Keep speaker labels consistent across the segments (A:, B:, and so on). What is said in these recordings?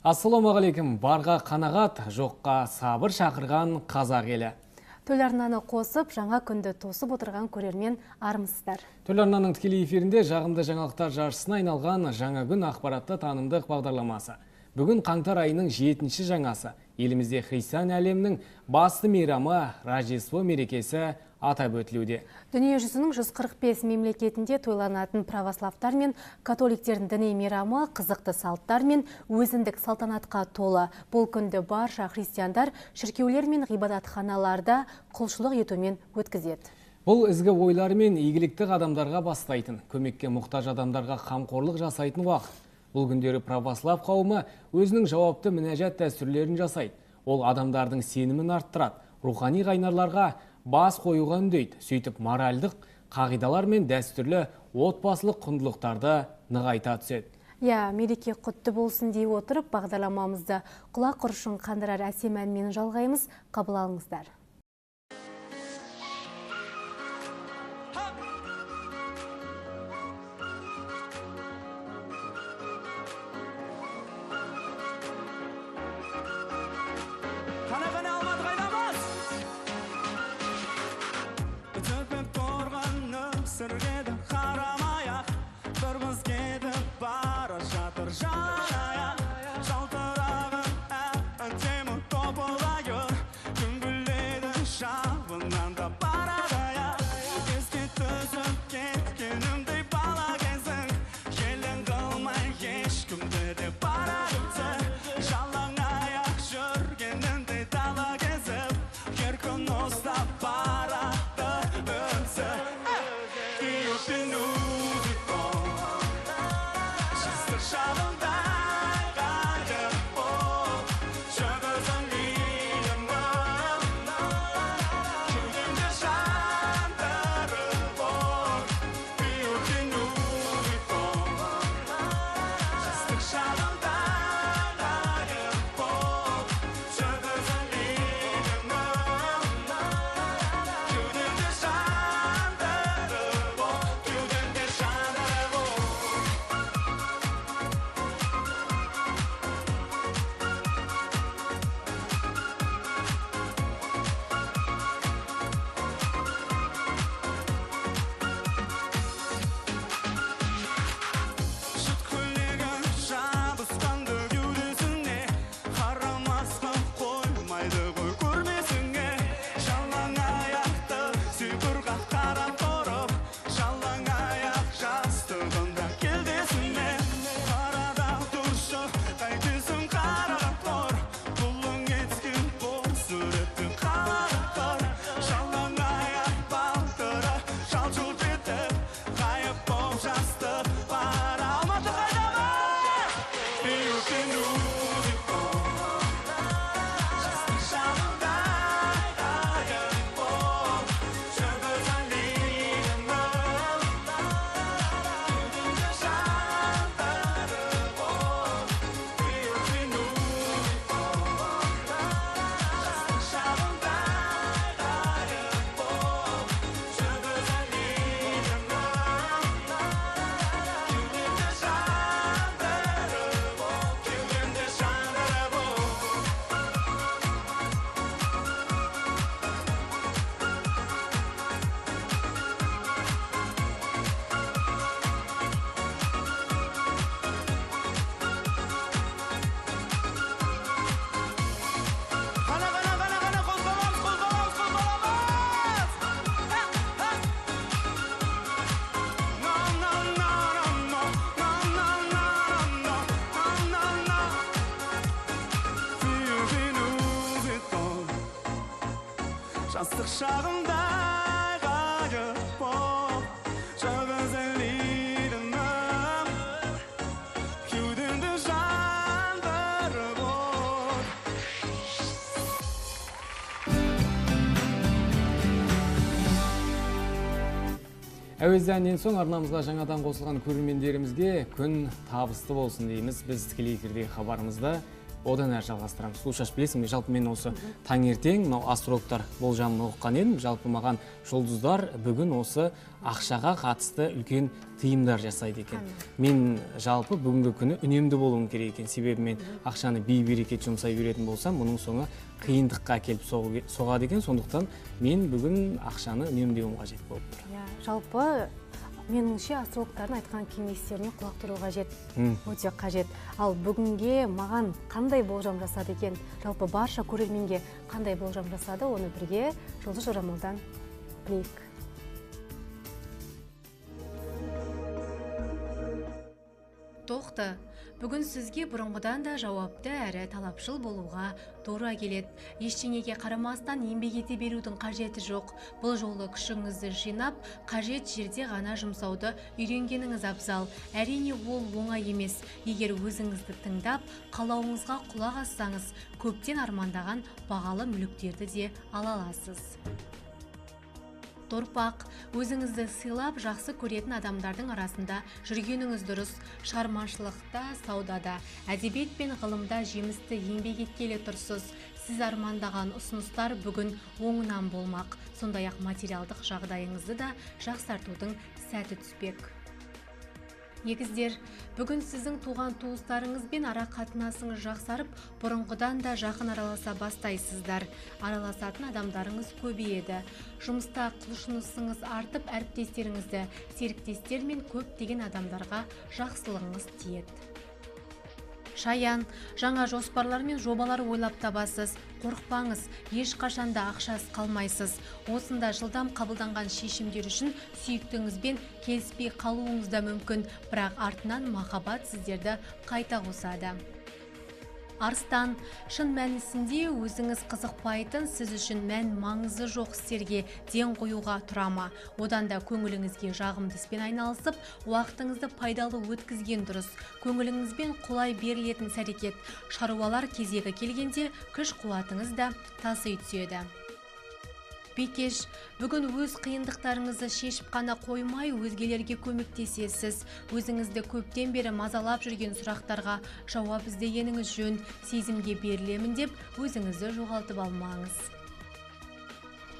A: Ассалаумағалейкум, барға қанағат, жоққа сабыр шақырған қазақ елі.
B: Төл арнаны қосып, жаңа күнді тосып отырған көрермен армысыздар.
A: Төл арнаның тікелей эфирінде жағымды жаңалықтар жаршысына айналған Жаңа күн ақпаратты танымдық бағдарламасы. Бүгін қаңтар айының 7-ші жаңасы. Елімізде христиан әлемінің басты мейрамы Рождество мерекесі атап өтілуде.
B: Дүниежүзінің 145 мемлекетінде тойланатын православтар мен католиктердің діни мейрамы қызықты салттар мен өзіндік салтанатқа толы. Бұл күнді барша христиандар шіркеулер мен ғибадатханаларда құлшылық етумен өткізеді.
A: Бұл ізгі ойлар мен игілікті қадамдарға бастайтын, көмекке мұқтаж адамдарға қамқорлық жасайтын уақыт. Бұл күндері православ қауымы өзінің жауапты мінәжат дәстүрлерін жасайды. Ол адамдардың сенімін арттырады, рухани қайнарларға бас қоюға үндейді. Сөйтіп моральдық қағидалар мен дәстүрлі отбасылық құндылықтарды нығайта түседі.
B: Иә, мереке құтты болсын дей отырып, бағдарламамызды құлақ құрышын қандырар әсем әнмен жалғаймыз. Қабыл алыңыздар.
C: Жастық шағымдай ғайып боп, жалғыз әлемім, кеудемді жандырып от.
A: Әуезді әннен соң арнамызға жаңадан қосылған көрермендерімізге күн табысты болсын дейміз. Біз тікелей эфирдегі хабарымызды одан әрі жалғастырамыз. Сұлушаш, білесің бе, жалпы мен осы таңертең мынау астрологтар болжамын оқыған едім. Жалпы маған жұлдыздар бүгін осы ақшаға қатысты үлкен тыйымдар жасайды екен. Мен жалпы бүгінгі күні үнемді болуым керек екен. Себебі мен ақшаны бей-берекет жұмсай беретін болсам, мұның соңы қиындыққа әкеліп соғады екен. Сондықтан мен бүгін ақшаны үнемдеуім қажет болып тұр.
B: Жалпы меніңше астрологтардың айтқан кеңестеріне құлақ түру қажет, өте қажет. Ал бүгінге маған қандай болжам жасады екен, жалпы барша көрерменге қандай болжам жасады, оны бірге жұлдыз жорамалдан білейік. Тоқты, бүгін сізге бұрынғыдан да жауапты әрі талапшыл болуға тура келеді. Ештеңеге қарамастан еңбек ете берудің қажеті жоқ. Бұл жолы күшіңізді жинап, қажет жерде ғана жұмсауды үйренгеніңіз абзал. Әрине, ол оңай емес. Егер өзіңізді тыңдап, қалауыңызға құлақ ассаңыз, көптен армандаған бағалы мүліктерді де ала аласыз. Торпақ, өзіңізді сыйлап жақсы көретін адамдардың арасында жүргеніңіз дұрыс. Шығармашылықта, саудада, әдебиет пен ғылымда жемісті еңбек еткелі тұрсыз. Сіз армандаған ұсыныстар бүгін оңынан болмақ. Сондай-ақ материалдық жағдайыңызды да жақсартудың сәті түспек. Егіздер, бүгін сіздің туған туыстарыңызбен ара қатынасыңыз жақсарып, бұрынғыдан да жақын араласа бастайсыздар. Араласатын адамдарыңыз көбейеді. Жұмыста құлшынысыңыз артып, әріптестеріңізді, серіктестер мен көптеген адамдарға жақсылығыңыз тиеді. Шаян, жаңа жоспарлар мен жобалар ойлап табасыз. Қорықпаңыз, ешқашанда ақшасыз қалмайсыз. Осында жылдам қабылданған шешімдер үшін сүйіктіңізбен келіспей қалуыңыз да мүмкін, бірақ артынан махаббат сіздерді қайта қосады. Арыстан, шын мәнісінде өзіңіз қызықпайтын, сіз үшін мән маңызы жоқ істерге ден қоюға тұра ма? Одан да көңіліңізге жағымды іспен айналысып, уақытыңызды пайдалы өткізген дұрыс. Көңіліңізбен қолай берілетін іс-әрекет. Шаруалар кезегі келгенде күш қуатыңыз да таси түседі. Бикеш, бүгін өз қиындықтарыңызды шешіп қана қоймай, өзгелерге көмектесесіз. Өзіңізді көптен бері мазалап жүрген сұрақтарға жауап іздегеніңіз жөн. Сезімге берілемін деп өзіңізді жоғалтып алмаңыз.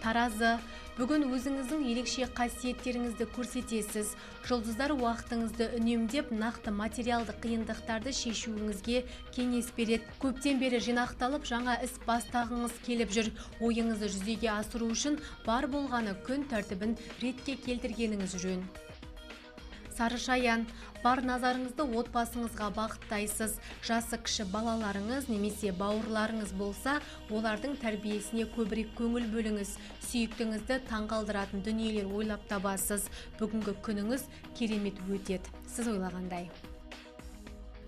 B: Таразы, бүгін өзіңіздің ерекше қасиеттеріңізді көрсетесіз. Жұлдыздар уақытыңызды үнемдеп, нақты материалдық қиындықтарды шешуіңізге кеңес береді. Көптен бері жинақталып, жаңа іс бастағыңыз келіп жүр. Ойыңызды жүзеге асыру үшін бар болғаны күн тәртібін ретке келтіргеніңіз жөн. Сары шаян, бар назарыңызды отбасыңызға бағыттайсыз. Жасы кіші балаларыңыз немесе бауырларыңыз болса, олардың тәрбиесіне көбірек көңіл бөліңіз. Сүйіктіңізді таңғалдыратын дүниелер ойлап табасыз. Бүгінгі күніңіз керемет өтеді, сіз ойлағандай.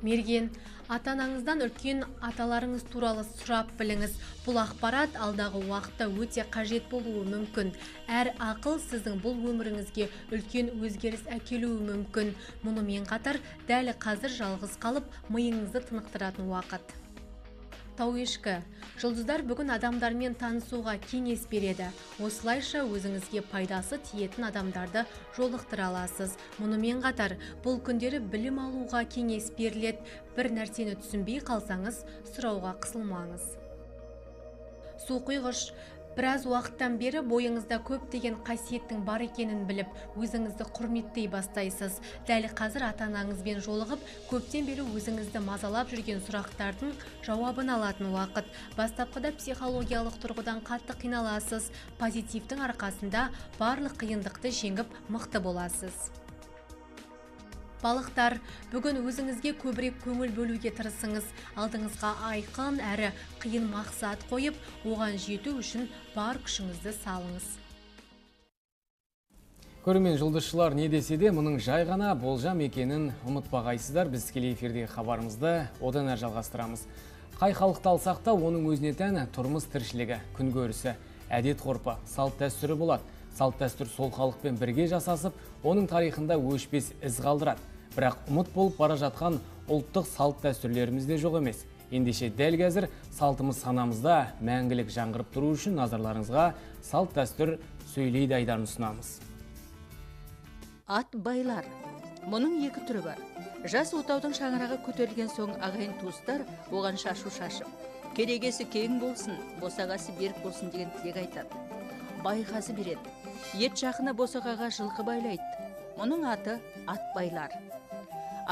B: Мерген, ата-анаңыздан үлкен аталарыңыз туралы сұрап біліңіз. Бұл ақпарат алдағы уақытта өте қажет болуы мүмкін. Әр ақыл сіздің бұл өміріңізге үлкен өзгеріс әкелуі мүмкін. Мұнымен қатар, дәл қазір жалғыз қалып, миыңызды тынықтыратын уақыт. Тау ешкі, жұлдыздар бүгін адамдармен танысуға кеңес береді. Осылайша өзіңізге пайдасы тиетін адамдарды жолықтыра аласыз. Мұнымен қатар, бұл күндері білім алуға кеңес беріледі. Бір нәрсені түсінбей қалсаңыз, сұрауға қысылмаңыз. Су құйғыш, біраз уақыттан бері бойыңызда көптеген қасиеттің бар екенін біліп, өзіңізді құрметтей бастайсыз. Дәл қазір ата-анаңызбен жолығып, көптен бері өзіңізді мазалап жүрген сұрақтардың жауабын алатын уақыт. Бастапқыда психологиялық тұрғыдан қатты қиналасыз. Позитивтің арқасында барлық қиындықты жеңіп мықты боласыз. Балықтар, бүгін өзіңізге көбірек көңіл бөлуге тырысыңыз. Алдыңызға айқын әрі қиын мақсат қойып, оған жету үшін бар күшіңізді салыңыз.
A: Көрермен, жұлдызшылар не десе де, мұның жай ғана болжам екенін ұмытпағайсыздар. Біз тікелей эфирдегі хабарымызды одан әрі жалғастырамыз. Қай халықты алсақ та, оның өзіне тән тұрмыс тіршілігі, күнкөрісі, әдет ғұрпы, салт дәстүрі болады. Салт дәстүр сол халықпен бірге жасасып, оның тарихында өшпес із қалдырады. Бірақ ұмыт болып бара жатқан ұлттық салт дәстүрлеріміз де жоқ емес. Ендеше дәл қазір салтымыз санамызда мәңгілік жаңғырып тұру үшін назарларыңызға салт дәстүр сөйлейді айдарын ұсынамыз.
D: Ат байлар. Мұның екі түрі бар. Жас отаудың шаңырағы көтерілген соң ағайын туыстар оған шашу шашып, керегесі кең болсын, босағасы берік болсын деген тілек айтады. Байқазы береді. Ет жақыны босағаға жылқы байлайды. Мұның аты атбайлар.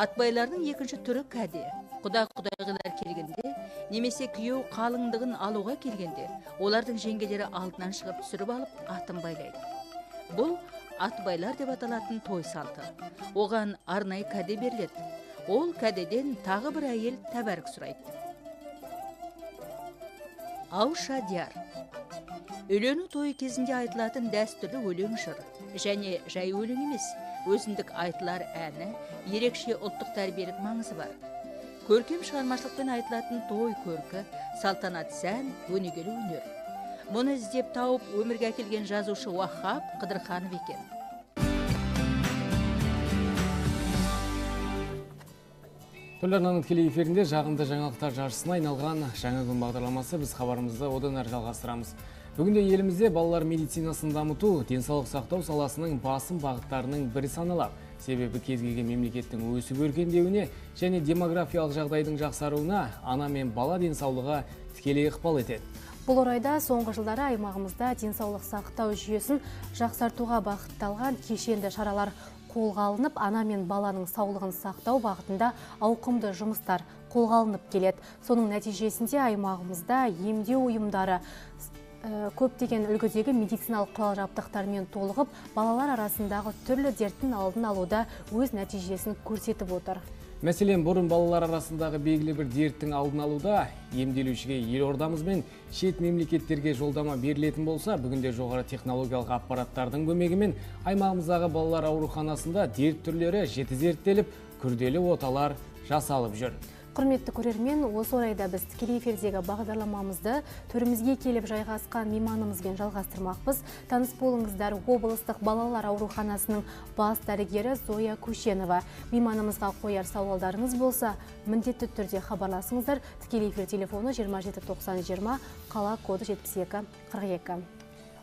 D: Атбайлардың екінші түрі кәде. Құда-құдағилар келгенде, немесе күйеу қалыңдығын алуға келгенде, олардың жеңгелері алдынан шығып түсіріп алып, атын байлайды. Бұл атбайлар деп аталатын той салты. Оған арнайы кәде беріледі. Ол кәдеден тағы бір әйел тәбәрік сұрайды. Ауша дияр. Үйлену тойы кезінде айтылатын дәстүрлі өлең жыр және жай өлең емес, өзіндік айтылар әні, ерекше ұлттық тәрбиелік маңызы бар. Көркем шығармашылықпен айтылатын той көркі, салтанат сән, өнегелі өнер. Мұны іздеп тауып өмірге әкелген жазушы Уахап Қыдырханов екен.
A: Телеарнаның тікелей эфирінде жағымды жаңалықтар жаршысына айналған Жаңа күн бағдарламасы, біз хабарымызды одан әрі жалғастырамыз. Бүгінде елімізде балалар медицинасын дамыту денсаулық сақтау саласының басым бағыттарының бірі саналады. Себебі кез келген мемлекеттің өсіп өркендеуіне және демографиялық жағдайдың жақсаруына ана мен бала денсаулығы тікелей ықпал етеді.
B: Бұл орайда соңғы жылдары аймағымызда денсаулық сақтау жүйесін жақсартуға бағытталған кешенді шаралар қолға алынып, ана мен баланың саулығын сақтау бағытында ауқымды жұмыстар қолға алынып келеді. Соның нәтижесінде аймағымызда емдеу ұйымдары көптеген үлгідегі медициналық құрал жабдықтармен толығып, балалар арасындағы түрлі дерттің алдын алуда өз нәтижесін көрсетіп отыр.
A: Мәселен, бұрын балалар арасындағы белгілі бір дерттің алдын алуда емделушіге елордамыз бен шет мемлекеттерге жолдама берілетін болса, бүгінде жоғары технологиялық аппараттардың көмегімен аймағымыздағы балалар ауруханасында дерт түрлері жіті зерттеліп, күрделі оталар жасалып жүр.
B: Құрметті көрермен, осы орайда біз тікелей эфирдегі бағдарламамызды төрімізге келіп жайғасқан мейманымызбен жалғастырмақпыз. Таныс болыңыздар, облыстық балалар ауруханасының бас дәрігері Зоя Көшенова. Мейманымызға қояр сауалдарыңыз болса, міндетті түрде хабарласыңыздар. Тікелей эфир телефоны 27 90 20, қала коды 72 42.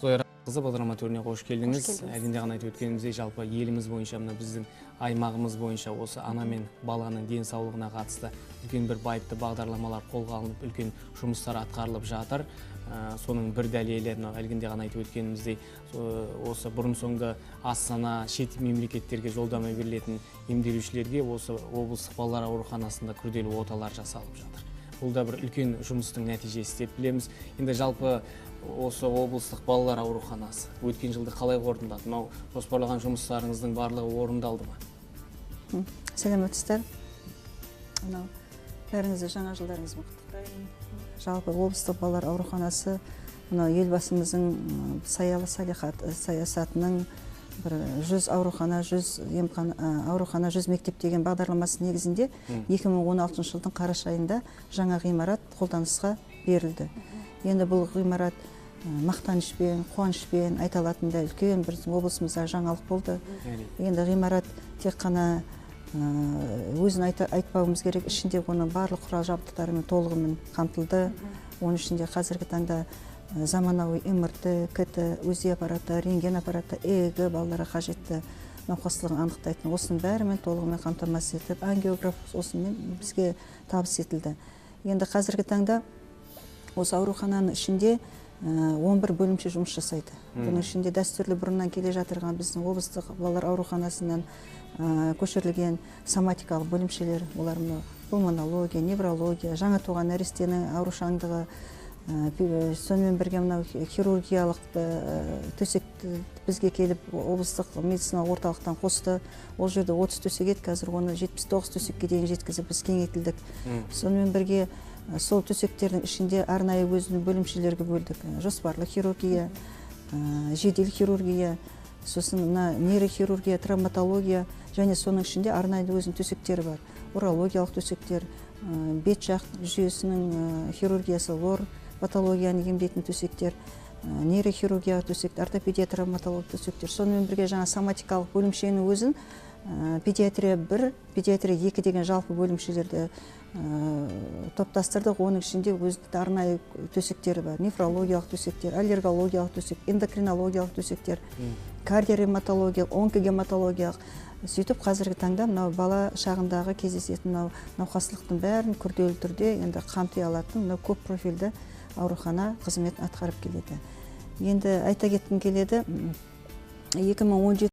A: Зоя қызы, бағдарлама төріне қош келдіңіз. Әлгінде ғана айтып өткеніміздей, жалпы еліміз бойынша, мына біздің аймағымыз бойынша осы ана мен баланың денсаулығына қатысты үлкен бір байыпты бағдарламалар қолға алынып, үлкен жұмыстар атқарылып жатыр. Соның бір дәлелі, мынау әлгінде ғана айтып өткеніміздей, осы бұрын соңды Астана, шет мемлекеттерге жолдама берілетін емделушілерге осы облыстық балалар ауруханасында күрделі оталар жасалып жатыр. Бұл да бір үлкен жұмыстың нәтижесі деп білеміз. Енді жалпы осы облыстық балалар ауруханасы өткен жылды қалай қорытындылады? Мынау жоспарлаған жұмыстарыңыздың барлығы орындалды ма?
E: Сәлеметсіздер. Мынау бәріңізді жаңа жылдарыңызбен құттықтаймын. Жалпы облыстық балалар ауруханасы мынау елбасымыздың саялы саясатының бір 100 аурухана, 100 емхана, аурухана, 100 мектеп деген бағдарламасы негізінде 2016 жылдың қараша айында жаңа ғимарат қолданысқа берілді. Енді бұл ғимарат мақтанышпен, қуанышпен айта алатындай үлкен бір облысымызда жаңалық болды. Енді ғимарат тек қана өзін айтпауымыз керек, ішінде оның барлық құрал жабдықтарымен толығымен қамтылды. Оның ішінде қазіргі таңда заманауи МРТ, КТ, УЗИ аппараты, рентген аппараты, ЭЭГ балаларға қажетті науқастығын анықтайтын осының бәрімен толығымен қамтамасыз етіп, ангиограф осымен бізге табыс етілді. Енді қазіргі таңда осы аурухананың ішінде 11 бөлімше жұмыс жасайды. Бұның ішінде дәстүрлі бұрыннан келе жатырған біздің облыстық балалар ауруханасынан көшірілген соматикалық бөлімшелер, олар мынау пулмонология, неврология, жаңа туған нәрестенің аурушаңдығы, сонымен бірге мынау хирургиялық төсек бізге келіп облыстық медициналық орталықтан қосты. Ол жерде 30 төсек еді, қазір оны 79 төсекке дейін жеткізіп біз кеңейтілдік. Сонымен бірге сол төсектердің ішінде арнайы өзінің бөлімшелерге бөлдік. Жоспарлы хирургия, жедел хирургия, сосын мына нейрохирургия, травматология, және соның ішінде арнайы өзінің төсектері бар. Урологиялық төсектер, бет жақ жүйесінің хирургиясы, лор патологияны емдейтін төсектер, нейрохирургия төсектер, ортопедия, травматология төсектер. Сонымен бірге жаңа соматикалық бөлімшенің өзін Педиатрия 1, педиатрия 2 деген жалпы бөлімшелерді топтастырдық. Оның ішінде өзінің арнайы төсектері бар: нефрологиялық төсектер, аллергологиялық төсек, эндокринологиялық төсектер, кардиоревматологиялық, онкогематологиялық. Сөйтіп, қазіргі таңда мынау бала шағындағы кездесетін мынау науқастықтың бәрін күрделі түрде енді қамти алатын мынау көп профильді аурухана қызметін атқарып келеді. Енді айта кеткім келеді, 2017